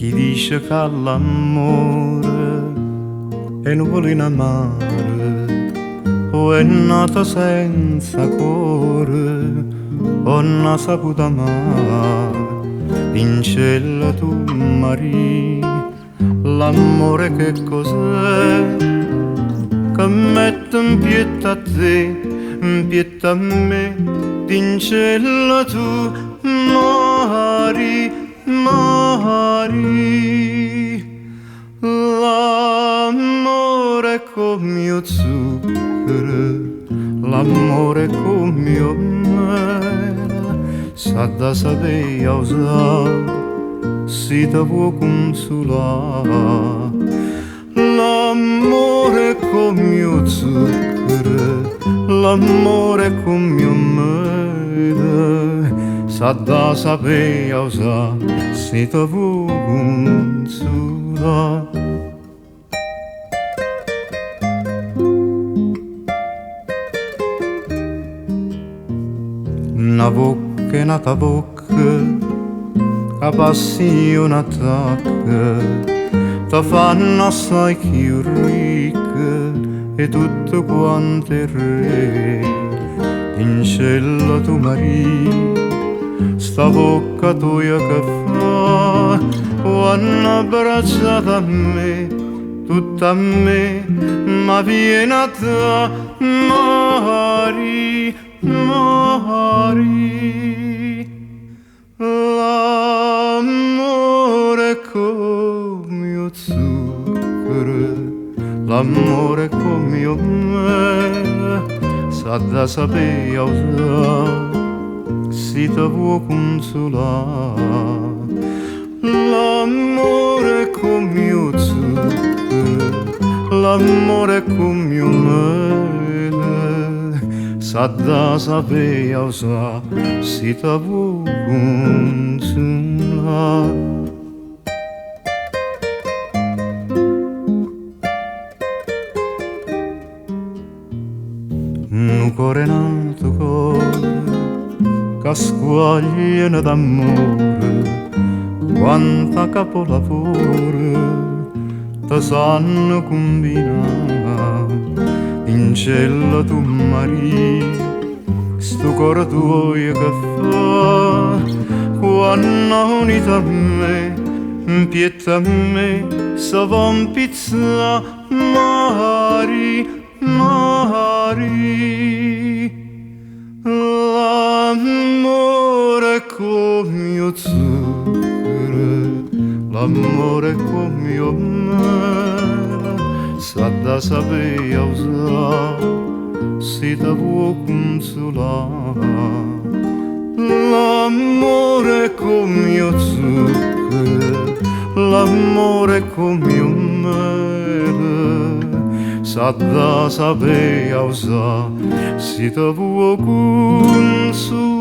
Chi dice ca l'ammore è nu veleno amaro o è nato senza core o n'ha saputo amà. Dincello tu Marì, l'ammore che cos'è? Che mette 'mpietto a te, 'mpietto a me, dincello tu Marì, Marì. L'ammore è comm' 'o zucchero, l'ammore è comm' 'o mele, s'adda sapè ausà si te vuò cunzulà. L'ammore è comm' 'o zucchero, l'ammore è comm' 'o mele, s'adda sapè ausà si te vuò cunzulà. Na vocca e n'ata vocca 'a passione attacca, te fanno assai chiù ricca 'e tutt quant 'e re. Dincello tu Marì, sta vocca toja che fa quanno abbracciata a me, tutta a me, ma viene a dà Marì, Marì. L'ammore è comm' 'o zucchero, l'ammore è comm' 'o mele, s'adda sapè ausà si te vuò cunzulà. L'ammore è comm' 'o zucchero, l'ammore è comm' 'o mele, s'adda sapè ausà si te vuò cunzulà. Nu core n'atu core ca squagliano d'ammore, quanta capolavoro te sanno cumbinà. Dincello tu Marì, stu core tuoio che fa quanno unito a me, 'mpietto a me, se vo 'mpizzà. Marì, Marì. L'ammore è comm' 'o zucchero, l'ammore è comm' 'o mele, s'adda sapè ausà si te vuò cunzulà. L'ammore è comm' 'o zucchero, l'ammore è comm' 'o mele, s'adda sapè ausà si te vuò cunzulà.